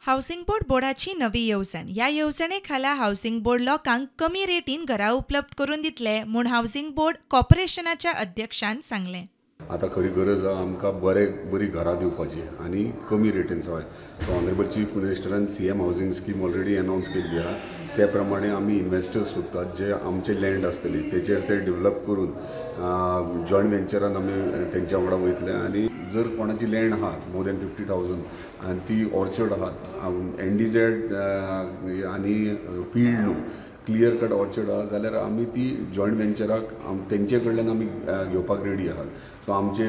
Housing board बोर्डाची नवी येवजण. ह्या येवजणे खाला हावसिंग बोर्ड लोकांक कमी रेटीन घरां उपलब्ध करून दितले म्हूण हावसिंग बोर्ड कॉर्पोरेशनाच्या अध्यक्षान सांगलें. आतां खरी गरज आहा आमकां बरीं घरां दिवपाची आनी कमी रेटीन सवाय. सो ऑनरेबल चीफ मिनिस्टरान CM housing scheme already announce केल्ली आहा. त्या प्रमाणे आमी इन्वेस्टर्स सोदतात जे आमचे लँड आसतली तेचेर ते डेवलप करून जॉयंट वेंचरान आमी तेंच्या वांगडा वयतले. आनी जर कोणाची लँड आहा मोर दॅन 50,000 आनी ती ऑर्चर्ड आहात, NDZ आनी फिल्ड न्हू, क्लियर कट ऑर्चर्ड आहा जाल्यार आमी ती जॉयंट वेंचराक तेंचे कडल्यान आमी घेवपाक रेडी आहात. सो आमचे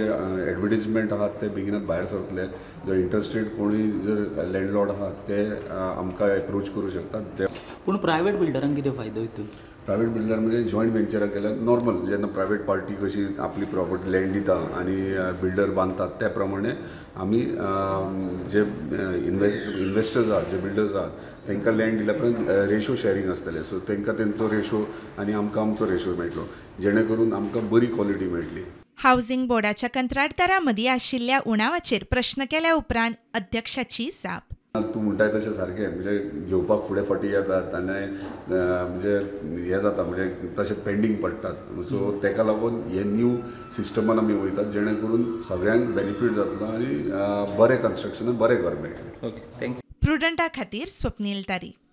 एडवर्टीजमेंट आहात ते बेगिनात भायर सरतले. जर इंट्रस्टेड कोणूय जर लँडलॉर्ड आहात ते आमकां एप्रोच करूं शकतात. ते पूण प्रायवेट बिल्डरांक कितें फायदो हितून? प्रायवेट बिल्डर म्हणजे जॉयंट वेंचराक केल्यार नॉर्मल जेन्ना प्रायवेट पार्टी कशी आपली प्रॉपर्टी लँड दिता आनी बिल्डर बांदतात त्या प्रमाणे आमी जे इन्वेस्टर्स आहात, जे बिल्डर्स आहात तांकां लँड दिल्या उपरांत रेशो शॅरींग आसतलें. सो तांकां तेंचो रेशो आनी आमकां आमचो रेशो मेळटलो, जेणे करून आमकां बरी क्वॉलिटी मेळटली. हावसिंग बोर्डाच्या कंत्राटदारां मदीं आशिल्ल्या उणावाचेर प्रश्न केल्या उपरांत अध्यक्षाची जाप. तूं म्हणटाय तशें सारकें, म्हणजे घेवपाक फुडें फाटीं येतात आनी म्हणजे हें जाता, म्हणजे तशें पेंडींग पडटात. सो तेका लागून हे न्यू सिस्टमान आमी वयतात जेणे करून सगळ्यांक बेनिफीट जातलो आनी बरें कन्स्ट्रक्शन, बरें घर मेळटलें. Okay, thank you. प्रुडंटा खातीर स्वप्नील तारी.